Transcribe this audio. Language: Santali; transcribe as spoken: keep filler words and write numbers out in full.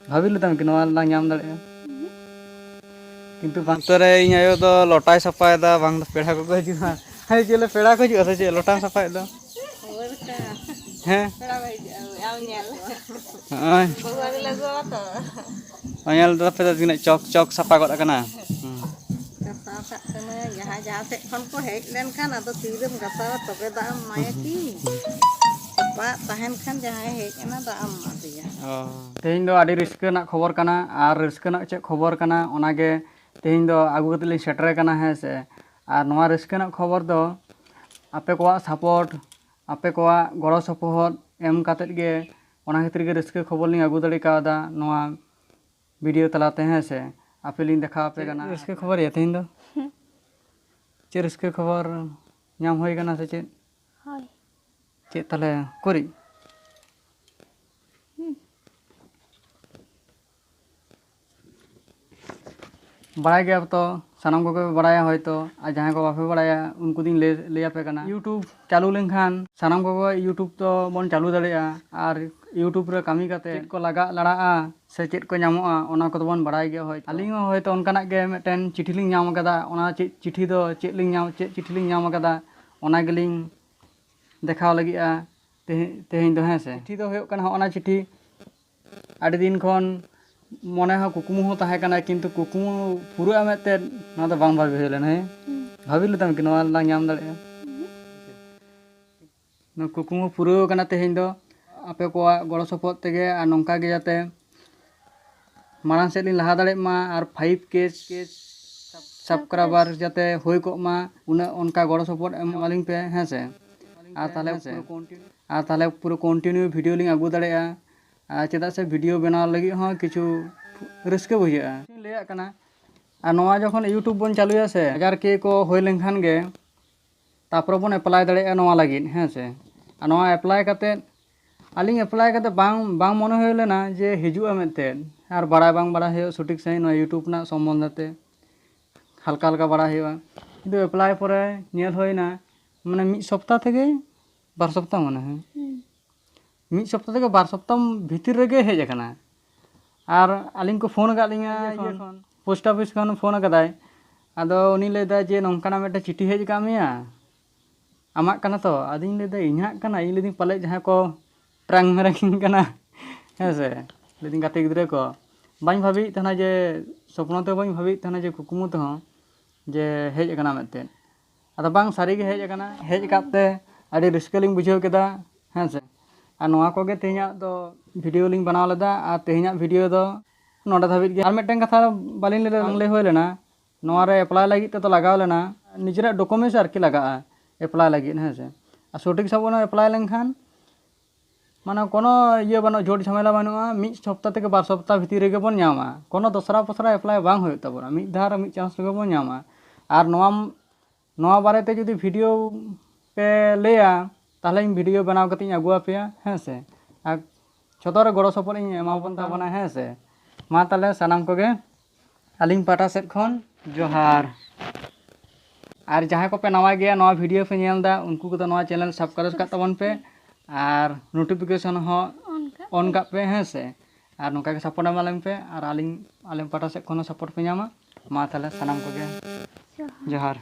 ᱵᱷᱟᱵᱤ ᱞᱮᱫᱟᱢ ᱠᱤ ᱱᱚᱣᱟ ᱞᱟᱝ ᱧᱟᱢ ᱫᱟᱲᱮᱭᱟᱜᱼᱟ? ᱠᱤᱱᱛᱩ ᱵᱟᱝ᱾ ᱚᱱᱛᱮ ᱨᱮ ᱤᱧ ᱟᱭᱳ ᱫᱚ ᱞᱚᱴᱟᱭ ᱥᱟᱯᱷᱟᱭᱮᱫᱟ, ᱵᱟᱝ ᱫᱚ ᱯᱮᱲᱟ ᱠᱚᱠᱚ ᱦᱤᱡᱩᱜᱼᱟ᱾ ᱦᱮᱸ, ᱪᱮᱫ ᱞᱮ ᱯᱮᱲᱟ ᱠᱚ ᱦᱤᱡᱩᱜᱼᱟ ᱥᱮ ᱪᱮᱫ ᱞᱚᱴᱟᱢ ᱥᱟᱯᱷᱟᱭᱮᱫ ᱫᱚ? ᱦᱮᱸ᱾ ᱯᱮᱲᱟ ᱠᱚ ᱦᱤᱡᱩᱜᱼᱟ, ᱟᱢ ᱧᱮᱞ᱾ ᱱᱚᱜᱼᱚᱭ᱾ ᱵᱟᱹᱦᱩ ᱟᱹᱜᱩ ᱞᱮ ᱟᱹᱜᱩ ᱟᱢᱟ ᱛᱚ᱾ ᱱᱚᱜᱼᱚᱭ ᱧᱮᱞ ᱫᱟᱯᱮ ᱛᱚ ᱛᱤᱱᱟᱹᱜ ᱪᱚᱠ ᱪᱚᱠ ᱥᱟᱯᱷᱟ ᱜᱚᱫ ᱟᱠᱟᱱᱟ᱾ ᱦᱩᱸ᱾ ᱜᱟᱥᱟᱣ ᱠᱟᱜ ᱠᱟᱹᱱᱟᱹᱧ, ᱡᱟᱦᱟᱸᱭ ᱡᱟᱦᱟᱸ ᱥᱮᱫ ᱠᱷᱚᱱ ᱠᱚ ᱦᱮᱡ ᱞᱮᱱᱠᱷᱟᱱ ᱟᱫᱚ ᱛᱤᱨᱮᱢ ᱜᱟᱥᱟᱣᱟ, ᱛᱚᱵᱮ ᱫᱟᱜ ᱮᱢ ᱮᱢᱟᱭᱟ ᱠᱤ? ᱥᱟᱯᱟᱜ ᱛᱟᱦᱮᱱ ᱠᱷᱟᱱ ᱡᱟᱦᱟᱸᱭ ᱦᱮᱡ ᱮᱱᱟ, ᱫᱟᱜ ᱮᱢ ᱮᱢᱟ ᱫᱮᱭᱟ᱾ ᱚ᱾ ᱛᱮᱦᱮᱧ ᱫᱚ ᱟᱹᱰᱤ ᱨᱟᱹᱥᱠᱟᱹ ᱨᱮᱱᱟᱜ ᱠᱷᱚᱵᱚᱨ ᱠᱟᱱᱟ, ᱟᱨ ᱨᱟᱹᱥᱠᱟᱹ ᱨᱮᱱᱟᱜ ᱪᱮᱫ ᱠᱷᱚᱵᱚᱨ ᱠᱟᱱᱟ, ᱚᱱᱟᱜᱮ ᱛᱮᱦᱮᱧ ᱫᱚ ᱟᱹᱜᱩ ᱠᱟᱛᱮ ᱞᱤᱧ ᱥᱮᱴᱮᱨ ᱠᱟᱱᱟ, ᱦᱮᱸ ᱥᱮ᱾ ᱟᱨ ᱱᱚᱣᱟ ᱨᱟᱹᱥᱠᱟᱹ ᱨᱮᱱᱟᱜ ᱠᱷᱚᱵᱚᱨ ᱫᱚ ᱟᱯᱮ ᱠᱚᱣᱟᱜ ᱥᱟᱯᱳᱨᱴ, ᱟᱯᱮ ᱠᱚᱣᱟᱜ ᱜᱚᱲᱚ ᱥᱚᱯᱚᱦᱚᱫ ᱮᱢ ᱠᱟᱛᱮᱫ ᱜᱮ, ᱚᱱᱟ ᱠᱷᱟᱹᱛᱤᱨ ᱜᱮ ᱨᱟᱹᱥᱠᱟᱹ ᱠᱷᱚᱵᱚᱨ ᱞᱤᱧ ᱟᱹᱜᱩ ᱫᱟᱲᱮ ᱠᱟᱣᱫᱟ ᱱᱚᱣᱟ ᱵᱷᱤᱰᱤᱭᱳ ᱛᱟᱞᱟᱛᱮ, ᱦᱮᱸ ᱥᱮ᱾ ᱟᱯᱮ ᱞᱤᱧ ᱫᱮᱠᱷᱟᱣ ᱟᱯᱮ ᱪᱮᱫ ᱠᱟᱱᱟ᱾ ᱨᱟᱹᱥᱠᱟᱹ ᱠᱷᱚᱵᱚᱨ ᱭᱟ ᱛᱮᱦᱮᱧ ᱫᱚ? ᱦᱩᱸ᱾ ᱪᱮᱫ ᱨᱟᱹᱥᱠᱟᱹ ᱠᱷᱚᱵᱚᱨ ᱧᱟᱢ ᱦᱩᱭ ᱠᱟᱱᱟ ᱥᱮ ᱪᱮᱫ? ᱦᱳᱭ᱾ ᱪᱮᱫ ᱛᱟᱦᱞᱮ ᱩᱠᱩᱨᱤᱡ? ᱦᱩᱸ᱾ ᱵᱟᱲᱟᱭ ᱜᱮᱭᱟ ᱛᱚ, ᱥᱟᱱᱟᱢ ᱠᱚᱜᱮ ᱯᱮ ᱵᱟᱲᱟᱭᱟ ᱦᱚᱭᱛᱚ, ᱟᱨ ᱡᱟᱦᱟᱸᱭ ᱠᱚ ᱵᱟᱯᱮ ᱵᱟᱲᱟᱭᱟ ᱩᱱᱠᱩ ᱫᱚᱧ ᱞᱟᱹᱭ, ᱞᱟᱹᱭ ᱟᱯᱮ ᱠᱟᱱᱟ᱾ YouTube ᱪᱟᱹᱞᱩ ᱞᱮᱱᱠᱷᱟᱱ ᱥᱟᱱᱟᱢ ᱠᱚᱜᱮ YouTube ᱫᱚ ᱵᱚᱱ ᱪᱟᱹᱞᱩ ᱫᱟᱲᱮᱭᱟᱜᱼᱟ, ᱟᱨ YouTube ᱨᱮ ᱠᱟᱹᱢᱤ ᱠᱟᱛᱮ ᱪᱮᱫ ᱠᱚ ᱞᱟᱜᱟᱜ ᱞᱟᱲᱟᱜᱼᱟ ᱥᱮ ᱪᱮᱫ ᱠᱚ ᱧᱟᱢᱚᱜᱼᱟ, ᱚᱱᱟ ᱠᱚᱫᱚ ᱵᱚᱱ ᱵᱟᱲᱟᱭ ᱜᱮᱭᱟ ᱦᱚᱭᱛᱚ᱾ ᱟᱹᱞᱤᱧ ᱦᱚᱸ ᱦᱚᱭᱛᱚ ᱚᱱᱠᱟᱱᱟᱜ ᱜᱮ ᱢᱤᱫᱴᱮᱱ ᱪᱤᱴᱷᱤ ᱞᱤᱧ ᱧᱟᱢ ᱟᱠᱟᱫᱟ, ᱚᱱᱟ ᱪᱮᱫ ᱪᱤᱴᱷᱤ ᱫᱚ ᱪᱮᱫ ᱞᱤᱧ ᱧᱟᱢ, ᱪᱮᱫ ᱪᱤᱴᱷᱤ ᱞᱤᱧ ᱧᱟᱢ ᱟᱠᱟᱫᱟ, ᱚᱱᱟ ᱜᱮᱞᱤᱧ ᱫᱮᱠᱷᱟᱣ ᱞᱟᱹᱜᱤᱫᱼᱟ ᱛᱮᱦᱮᱧ, ᱛᱮᱦᱮᱧ ᱫᱚ, ᱦᱮᱸ ᱥᱮ᱾ ᱪᱤᱴᱷᱤ ᱫᱚ ᱦᱩᱭᱩᱜ ᱠᱟᱱᱟ ᱦᱚᱸᱜᱼᱚ ᱱᱟ ᱪᱤᱴᱷᱤ᱾ ᱟᱹᱰᱤ ᱫᱤᱱ ᱠᱷᱚᱱ ᱢᱚᱱᱮ ᱦᱚᱸ ᱠᱩᱠᱢᱩ ᱦᱚᱸ ᱛᱟᱦᱮᱸ ᱠᱟᱱᱟ, ᱠᱤᱱᱛᱩ ᱠᱩᱠᱢᱩ ᱯᱩᱨᱟᱹᱜᱼᱟ ᱢᱮᱱᱛᱮ ᱱᱚᱣᱟ ᱫᱚ ᱵᱟᱝ ᱵᱷᱟᱵᱤ ᱦᱩᱭ ᱞᱮᱱᱟ, ᱦᱮᱸ? ᱦᱩᱸ᱾ ᱵᱷᱟᱵᱤ ᱞᱮᱫᱟᱢ ᱠᱤ ᱱᱚᱣᱟ ᱞᱟᱝ ᱧᱟᱢ ᱫᱟᱲᱮᱭᱟᱜᱼᱟ? ᱦᱩᱸ᱾ ᱱᱚᱣᱟ ᱠᱩᱠᱢᱩ ᱯᱩᱨᱟᱹᱣ ᱠᱟᱱᱟ ᱛᱮᱦᱮᱧ ᱫᱚ ᱟᱯᱮ ᱠᱚᱣᱟᱜ ᱜᱚᱲᱚ ᱥᱚᱯᱚᱦᱚᱫ ᱛᱮᱜᱮ, ᱟᱨ ᱱᱚᱝᱠᱟ ᱜᱮ ᱡᱟᱛᱮ ᱢᱟᱲᱟᱝ ᱥᱮᱫ ᱞᱤᱧ ᱞᱟᱦᱟ ᱫᱟᱲᱮᱭᱟᱜ ᱢᱟ, ᱟᱨ five K subscriber ᱡᱟᱛᱮ ᱦᱩᱭ ᱠᱚᱜ ᱢᱟ, ᱩᱱᱟᱹᱜ ᱚᱱᱠᱟ ᱜᱚᱲᱚ ᱥᱚᱯᱚᱦᱚᱫ ᱮᱢ ᱮᱢᱟᱞᱤᱧ ᱯᱮ, ᱦᱮᱸ ᱥᱮ᱾ ᱟᱨ ᱛᱟᱦᱞᱮ, ᱟᱨ ᱛᱟᱦᱞᱮ ᱯᱩᱨᱟᱹ continue video ᱞᱤᱧ ᱟᱹᱜᱩ ᱫᱟᱲᱮᱭᱟᱜᱼᱟ᱾ ᱟᱨ ᱪᱮᱫᱟᱜ ᱥᱮ video ᱵᱮᱱᱟᱣ ᱞᱟᱹᱜᱤᱫ ᱦᱚᱸ ᱠᱤᱪᱷᱩ ᱨᱟᱹᱥᱠᱟᱹ ᱵᱩᱡᱷᱟᱹᱜᱼᱟ᱾ ᱤᱧ ᱞᱟᱹᱭᱟᱜ ᱠᱟᱱᱟ, ᱟᱨ ᱱᱚᱣᱟ ᱡᱚᱠᱷᱚᱱ YouTube ᱵᱚᱱ ᱪᱟᱹᱞᱩᱭᱟ ᱥᱮ, ᱦᱟᱡᱟᱨ K ᱠᱚ ᱦᱩᱭ ᱞᱮᱱᱠᱷᱟᱱ ᱜᱮ ᱛᱟᱯᱚᱨᱮ ᱵᱚᱱ apply ᱫᱟᱲᱮᱭᱟᱜᱼᱟ ᱱᱚᱣᱟ ᱞᱟᱹᱜᱤᱫ, ᱦᱮᱸ ᱥᱮ᱾ ᱟᱨ ᱱᱚᱣᱟ apply ᱠᱟᱛᱮᱫ, ᱟᱹᱞᱤᱧ apply ᱠᱟᱛᱮᱫ ᱵᱟᱝ, ᱵᱟᱝ ᱢᱚᱱᱮ ᱦᱩᱭ ᱞᱮᱱᱟ ᱡᱮ ᱦᱤᱡᱩᱜᱼᱟ ᱢᱮᱱᱛᱮ, ᱟᱨ ᱵᱟᱲᱟᱭ ᱵᱟᱝ ᱵᱟᱲᱟᱭ ᱦᱩᱭᱩᱜᱼᱟ ᱥᱚᱴᱷᱤᱠ ᱥᱟᱺᱦᱤᱡ ᱱᱚᱣᱟ YouTube ᱨᱮᱱᱟᱜ ᱥᱚᱢᱵᱚᱱᱫᱷᱮ ᱛᱮ, ᱦᱟᱞᱠᱟ ᱦᱟᱞᱠᱟ ᱵᱟᱲᱟᱭ ᱦᱩᱭᱩᱜᱼᱟ᱾ ᱠᱤᱱᱛᱩ apply ᱯᱚᱨᱮ ᱧᱮᱞ ᱦᱩᱭᱱᱟ, ᱢᱟᱱᱮ ᱢᱤᱫ ᱥᱚᱯᱛᱟ ᱛᱷᱮᱠᱮ ᱵᱟᱨ ᱥᱚᱯᱛᱟ ᱢᱚᱱᱮ ᱦᱚᱭ, ᱦᱩᱸ᱾ ᱢᱤᱫ ᱥᱚᱯᱛᱟ ᱛᱷᱮᱠᱮ ᱵᱟᱨ ᱥᱚᱯᱛᱟ ᱵᱷᱤᱛᱤᱨ ᱨᱮᱜᱮ ᱦᱮᱡ ᱟᱠᱟᱱᱟ᱾ ᱟᱨ ᱟᱹᱞᱤᱧ ᱠᱚ ᱯᱷᱳᱱ ᱟᱠᱟᱫ ᱞᱤᱧᱟ ᱤᱭᱟᱹ ᱠᱷᱚᱱ, ᱯᱳᱥᱴ ᱚᱯᱷᱤᱥ ᱠᱷᱚᱱ ᱯᱷᱳᱱ ᱟᱠᱟᱫᱟᱭ᱾ ᱟᱫᱚ ᱩᱱᱤ ᱞᱟᱹᱭᱫᱟᱭ ᱡᱮ ᱱᱚᱝᱠᱟᱱᱟᱜ ᱢᱤᱫᱴᱮᱱ ᱪᱤᱴᱷᱤ ᱦᱮᱡ ᱟᱠᱟᱫ ᱢᱮᱭᱟ, ᱟᱢᱟᱜ ᱠᱟᱱᱟ ᱛᱚ? ᱟᱫᱚᱧ ᱞᱟᱹᱭᱫᱟ ᱤᱧᱟᱹᱜ ᱠᱟᱱᱟ? ᱤᱧ ᱞᱟᱹᱭᱫᱟᱹᱧ ᱯᱟᱞᱮᱫ ᱡᱟᱦᱟᱸᱭ ᱠᱚ ᱴᱨᱟᱝ ᱢᱮᱨᱟᱝᱤᱧ ᱠᱟᱱᱟ, ᱦᱮᱸ ᱥᱮ? ᱞᱟᱹᱭᱫᱟᱹᱧ ᱜᱟᱛᱮ ᱜᱤᱫᱽᱨᱟᱹ ᱠᱚ, ᱵᱟᱹᱧ ᱵᱷᱟᱵᱤᱭᱮᱫ ᱛᱟᱦᱮᱱᱟ ᱡᱮ, ᱥᱚᱯᱱᱚ ᱛᱮᱦᱚᱸ ᱵᱟᱹᱧ ᱵᱷᱟᱵᱤᱭᱮᱫ ᱛᱟᱦᱮᱱᱟ ᱡᱮ ᱠᱩᱠᱢᱩ ᱛᱮᱦᱚᱸ ᱡᱮ ᱦᱮᱡ ᱟᱠᱟᱱᱟ ᱢᱤᱫᱴᱮᱱ᱾ ᱟᱫᱚ ᱵᱟᱝ, ᱥᱟᱹᱨᱤ ᱜᱮ ᱦᱮᱡ ᱟᱠᱟᱱᱟ᱾ ᱦᱮᱡ ᱟᱠᱟᱫ ᱛᱮ ᱟᱹᱰᱤ ᱨᱟᱹᱥᱠᱟᱹ ᱞᱤᱧ ᱵᱩᱡᱷᱟᱹᱣ ᱠᱮᱫᱟ, ᱦᱮᱸ ᱥᱮ᱾ ᱟᱨ ᱱᱚᱣᱟ ᱠᱚᱜᱮ ᱛᱮᱦᱮᱧᱟᱜ ᱫᱚ ᱵᱷᱤᱰᱤᱭᱳ ᱞᱤᱧ ᱵᱮᱱᱟᱣ ᱞᱮᱫᱟ᱾ ᱟᱨ ᱛᱮᱦᱮᱧᱟᱜ ᱵᱷᱤᱰᱤᱭᱳ ᱫᱚ ᱱᱚᱰᱮ ᱫᱷᱟᱹᱵᱤᱡ ᱜᱮ᱾ ᱟᱨ ᱢᱤᱫᱴᱮᱱ ᱠᱟᱛᱷᱟ ᱵᱟᱹᱞᱤᱧ ᱞᱟᱹᱭ ᱞᱮᱫᱟ, ᱵᱟᱝ ᱞᱟᱹᱭ ᱦᱩᱭ ᱞᱮᱱᱟ, ᱱᱚᱣᱟ ᱨᱮ ᱮᱯᱞᱟᱭ ᱞᱟᱹᱜᱤᱫ ᱛᱮᱫᱚ ᱞᱟᱜᱟᱣ ᱞᱮᱱᱟ ᱱᱤᱡᱮᱨᱟᱜ ᱰᱚᱠᱩᱢᱮᱱᱴᱥ ᱟᱨᱠᱤ ᱞᱟᱜᱟᱜᱼᱟ ᱮᱯᱞᱟᱭ ᱞᱟᱹᱜᱤᱫ, ᱦᱮᱸ ᱥᱮ᱾ ᱟᱨ ᱥᱚᱴᱷᱤᱠ ᱥᱟᱵ ᱵᱚᱱ ᱮᱯᱞᱟᱭ ᱞᱮᱱᱠᱷᱟᱱ ᱢᱟᱱᱮ ᱠᱳᱱᱳ ᱤᱭᱟᱹ ᱵᱟᱹᱱᱩᱜᱼᱟ, ᱡᱷᱩᱴ ᱡᱷᱟᱢᱮᱞᱟ ᱵᱟᱹᱱᱩᱜᱼᱟ᱾ ᱢᱤᱫ ᱥᱚᱯᱛᱟ ᱛᱷᱮᱠᱮ ᱵᱟᱨ ᱥᱚᱯᱛᱟ ᱵᱷᱤᱛᱤᱨ ᱨᱮᱜᱮ ᱵᱚᱱ ᱧᱟᱢᱟ, ᱠᱳᱱᱳ ᱫᱚᱥᱨᱟ ᱯᱚᱥᱨᱟ ᱮᱯᱞᱟᱭ ᱵᱟᱝ ᱦᱩᱭᱩᱜ ᱛᱟᱵᱚᱱᱟ, ᱢᱤᱫ ᱫᱷᱟᱣ ᱨᱮ ᱢᱤᱫ ᱪᱟᱱᱥ ᱨᱮᱜᱮ ᱵᱚᱱ ᱧᱟᱢᱟ᱾ ᱟᱨ ᱱᱚᱣᱟ ᱱᱚᱣᱟ ᱵᱟᱨᱮᱛᱮ ᱡᱩᱫᱤ ᱵᱷᱤᱰᱤᱭᱳ ᱯᱮ ᱞᱟᱹᱭᱟ, ᱛᱟᱦᱚᱞᱮ ᱤᱧ ᱵᱷᱤᱰᱤᱭᱳ ᱵᱮᱱᱟᱣ ᱠᱟᱛᱮ ᱤᱧ ᱟᱹᱜᱩ ᱟᱯᱮᱭᱟ, ᱦᱮᱸ ᱥᱮ᱾ ᱟᱨ ᱡᱷᱚᱛᱚ ᱨᱮ ᱜᱚᱲᱚ ᱥᱚᱯᱚᱦᱚᱫ ᱤᱧ ᱮᱢᱟᱵᱚᱱ ᱛᱟᱵᱚᱱᱟ, ᱦᱮᱸ ᱥᱮ᱾ ᱢᱟ ᱛᱟᱦᱚᱞᱮ ᱥᱟᱱᱟᱢ ᱠᱚᱜᱮ ᱟᱹᱞᱤᱧ ᱯᱟᱦᱴᱟ ᱥᱮᱫ ᱠᱷᱚᱱ ᱡᱚᱦᱟᱨ᱾ ᱟᱨ ᱡᱟᱦᱟᱸᱭ ᱠᱚᱯᱮ ᱱᱟᱣᱟ ᱜᱮᱭᱟ, ᱱᱚᱣᱟ ᱵᱷᱤᱰᱤᱭᱳ ᱯᱮ ᱧᱮᱞ ᱮᱫᱟ, ᱩᱱᱠᱩ ᱠᱚᱫᱚ ᱱᱚᱣᱟ ᱪᱮᱱᱮᱞ ᱥᱟᱵᱥᱠᱨᱟᱭᱤᱵᱽ ᱠᱟᱜ ᱛᱟᱵᱚᱱ ᱯᱮ ᱟᱨ ᱱᱳᱴᱤᱯᱷᱤᱠᱮᱥᱚᱱ ᱦᱚᱸ ᱚᱱ ᱠᱟᱜ ᱯᱮ, ᱦᱮᱸ ᱥᱮ᱾ ᱟᱨ ᱱᱚᱝᱠᱟ ᱜᱮ ᱥᱟᱯᱳᱨᱴ ᱮᱢᱟᱞᱮᱱ ᱯᱮ ᱟᱨ ᱟᱹᱞᱤᱧ, ᱟᱹᱞᱤᱧ ᱯᱟᱦᱴᱟ ᱥᱮᱫ ᱠᱷᱚᱱ ᱦᱚᱸ ᱥᱟᱯᱳᱨᱴ ᱯᱮ ᱧᱟᱢᱟ᱾ ᱢᱟ ᱛᱟᱦᱚᱞᱮ ᱥᱟᱱᱟᱢ ᱠᱚᱜᱮ ᱡᱚᱦᱟᱨ᱾